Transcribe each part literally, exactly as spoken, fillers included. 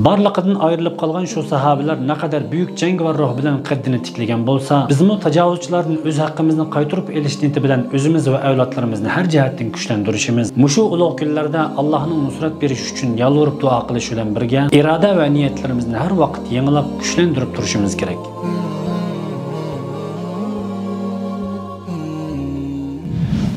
بارلىقىدىن ئايرىلىپ قالغان شۇ ساھابىلەر نەقەدەر بۈيۈك جەڭگىۋار روھ بىلەن قەددىنى تىكلىگەن بولسا، بىزمۇ تاجاۋۇزچىلاردىن ئۆز ھەققىمىزنى قايتۇرۇپ ئېلىش نىيىتى بىلەن ئۆزىمىز ۋە ئەۋلادلىرىمىزنى ھەر جەھەتتىن كۈچلەندۈرۈشىمىز، مۇشۇ ئۇلۇغ كۈنلەردە ئاللاھنىڭ نۇسرەت بېرىشى ئۈچۈن يالۋۇرۇپ دۇئا قىلىش بىلەن بىرگە، ئىرادە ۋە نىيەتلىرىمىزنى ھەر ۋاقىت يېڭىلاپ، كۈچلەندۈرۈپ تۇرۇشىمىز كېرەك.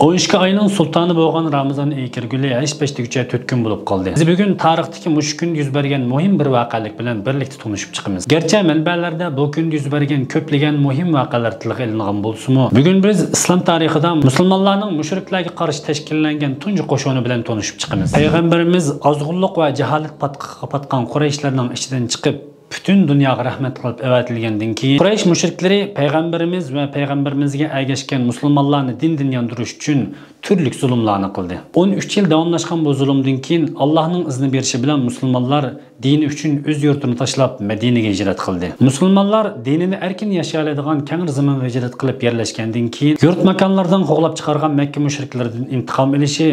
ئون ئىككى ئاينىڭ سۇلتانى بولغان رامىزان ئېيى كىرگىلى ھەش-پەش دېگۈچە تۆت كۈن بولۇپ قالدى. بىز بۈگۈن تارىختىكى مۇشۇ كۈندە يۈز بەرگەن مۇھىم بىر ۋەقەلىك بىلەن بىرلىكتە تونۇشۇپ چىقىمىز. گەرچە مەنبەلەردە بۇ كۈندە يۈز بەرگەن كۆپلىگەن مۇھىم ۋەقەلەر تىلغا ئېلىنغان بولسىمۇ، بۈگۈن بىز ئىسلام تارىخىدا مۇسۇلمانلارنىڭ مۇشرىكلارغا قارشى تەشكىللەنگەن تۇنجى قوشۇنى بىلەن تونۇشۇپ چىقىمىز. پەيغەمبىرىمىز ئازغۇنلۇق ۋە جاھالەت پاتقىقىغا پاتقان قۇرەيشلەرنىڭ ئىچىدىن چىقىپ، پۈتۈن دۇنياغا رەھمەت قىلىپ ئەۋەتىلگەندىن كېيىن، قۇرەيش مۇشرىكلىرى پەيغەمبىرىمىز ۋە پەيغەمبىرىمىزگە ئەگەشكەن مۇسۇلمانلارنى دىندىن ياندۇرۇش ئۈچۈن تۈرلۈك زۇلۇملارنى قىلدى. ئون ئۈچ يىل داۋاملاشقان بۇ زۇلۇمدىن كېيىن، ئاللاھنىڭ ئىزنى بېرىشى بىلەن مۇسۇلمانلار دىنى ئۈچۈن ئۆز يۇرتىنى تاشلاپ، مەدىنىگە ھىجرەت قىلدى. مۇسۇلمانلار دىنىنى ئەركىن ياشىيالايدىغان كەڭرى زېمىنغا ھىجرەت قىلىپ يەرلەشكەندىن كېيىن، يۇرت ماكانلاردىن قوغلاپ چىقارغان مەككە مۇشرىكلىرىدىن ئىنتىقام ئېلىشى،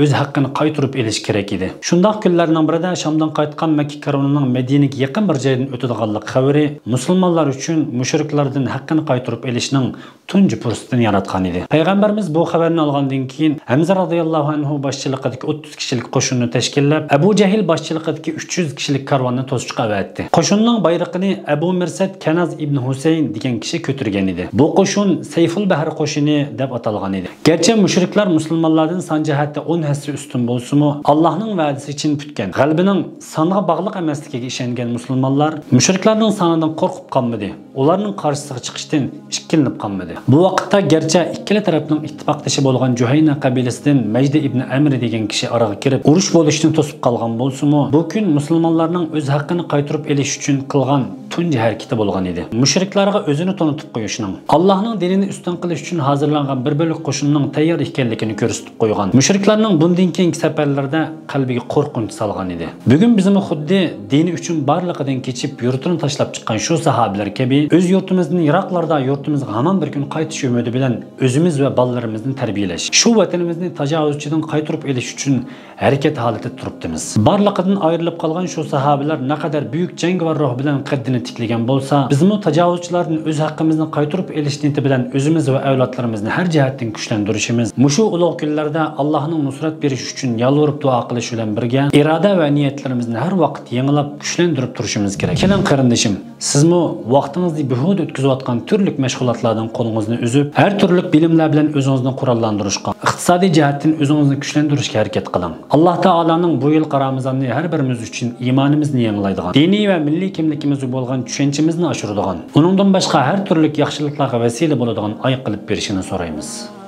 ئۆز ھەققىنى قايتۇرۇپ ئېلىشى كېرەك ئىدى. شۇنداق كۈنلەرنىڭ بىرىدە شامدىن قايتقان مەككە كارۋىنىنىڭ مەدىنىگە يېقىن بىر جايدىن ئۆتىدىغانلىق خەۋىرى مۇسۇلمانلار ئۈچۈن مۇشرىكلاردىن ھەققىنى قايتۇرۇپ ئېلىشنىڭ تۇنجى پۇرسىتىنى ياراتقان ئىدى. پەيغەمبىرىمىز بۇ خەۋەرنى ئالغاندىن كېيىن، ھەمزە رازىياللاھۇ ئەنھۇ باشچىلىقىدىكى ئوتتۇز كىشىلىك قوشۇننى تەشكىللەپ، ئەبۇ جەھىل باشچىلىقىدىكى ئۈچ يۈز كىشىلىك كارۋاننى توسۇشقا ئەۋەتتى. قوشۇننىڭ بايرىقىنى ئەبۇ مىرسەت كەناز ئىبن ھۈسەيىن دېگەن كىشى كۆتۈرگەن ئىدى. بۇ قوشۇن سەيفۇل بەھر قوشۇنى دەپ ئاتالغان ئىدى. گەرچە مۇشرىكلار مۇسۇلمانلاردىن سان جەھەتتە ئون ھەسسە ئۈستۈن بولسىمۇ، ئاللاھنىڭ ۋەدىسى چىن پۈتكەن، غەلىبىنىڭ سانغا باغلىق ئەمەسلىكىگە ئىشەنگەن مۇسۇلمانلار مۇشرىكلارنىڭ سانىدىن قورقۇپ قالمىدى، ئۇلارنىڭ قارشىسىغا چىقىشتىن ئىككىلىنىپ قالمىدى. بۇ ۋاقىتتا گەرچە ئىككىلا تەرەپنىڭ ئىتتىپاقدىشى بولغان جۇھەينە قەبىلىسىدىن مەجدە ئىبنى ئەمرى دېگەن كىشى ئارىغا كىرىپ، ئۇرۇش بولۇشنى توسۇپ قالغان بولسىمۇ، بۇ كۈن مۇسۇلمانلارنىڭ ئۆز ھەققىنى قايتۇرۇپ ئېلىش ئۈچۈن قىلغان تۇنجى ھەرىكىتى بولغان ئىدى. مۇشرىكلارغا ئۆزىنى تونۇتۇپ قويۇشنىڭ، ئاللاھنىڭ دىنىنى ئۈستۈن قىلىش ئۈچۈن ھازىرلانغان بىر بۆلەك قوشۇننىڭ تەييار ئىكەنلىكىنى كۆرسىتىپ قويغان. مۇشرىكلارنىڭ بۇندىن كېيىنكى سەپەرلىرىدە قەلبىگە قورقۇنچ سالغان ئىدى. بۈگۈن بىزمۇ خۇددى دىنى ئۈچۈن بارلىقىدىن كېچىپ، يۇرتىنى تاشلاپ چىققان شۇ ساھابىلەر كەبى، ئۆز يۇرتىمىزدىن يىراقلاردا يۇرتىمىزغا ھامان بىر كۈن قايتىش ئۈمىدى بىلەن ئۆزىمىز ۋە بالىلىرىمىزنى تەربىيەلەش، شۇ ۋەتىنىمىزنى تاجاۋۇزچىدىن قايتۇرۇپ ئېلىش ئۈچۈن ھەرىكەت ھالىتىدە تۇرۇپتىمىز. بارلىقىدىن ئايرىلىپ قالغان شۇ ساھابىلەر نەقەدەر بۈيۈك جەڭگىۋار روھ بىلەن قەددىنى تىكلىگەن بولسا، بىزمۇ تاجاۋۇزچىلاردىن ئۆز ھەققىمىزنى قايتۇرۇپ ئېلىش نىيىتى بىلەن ئۆزىمىز ۋە ئەۋلادلىرىمىزنى ھەر جەھەتتىن كۈچلەندۈرۈشىمىز، مۇشۇ ئۇلۇغ كۈنلەردە ئاللاھنىڭ نۇسرەت بېرىشى ئۈچۈن يالۋۇرۇپ دۇئا قىلىش بىلەن بىرگە، ئىرادە ۋە نىيەتلىرىمىزنى ھەر ۋاقىت يېڭىلاپ، كۈچلەندۈرۈپ تۇرۇشىمىز كېرەك. كېلىڭ، قېرىندىشىم، سىزمۇ ۋاقتىڭىزنى بىھۇدە ئۆتكۈزۈۋاتقان تۈرلۈك مەشغۇلاتلاردىن قولىڭىزنى ئۈزۈپ، ھەر تۈرلۈك بىلىملەر بىلەن ئۆزىڭىزنى قوراللاندۇرۇشقا، ئىقتىسادىي جەھەتتىن ئۆزىڭىزنى كۈچلەندۈرۈشكە ھەرىكەت قىلىڭ. ئاللاھ تائالانىڭ بۇ يىلقى رامىزانى ھەر بىرىمىز ئۈچۈن ئىمانىمىزنى يېڭىلايدىغان، دىنىي ۋە مىللىي كىملىكىمىزگە بولغان چۈشەنچىمىزنى ئاشۇرىدىغان، ئۇنىڭدىن باشقا ھەر تۈرلۈك ياخشىلىقلارغا ۋەسىلە بولىدىغان ئاي قىلىپ بېرىشىنى سورايمىز.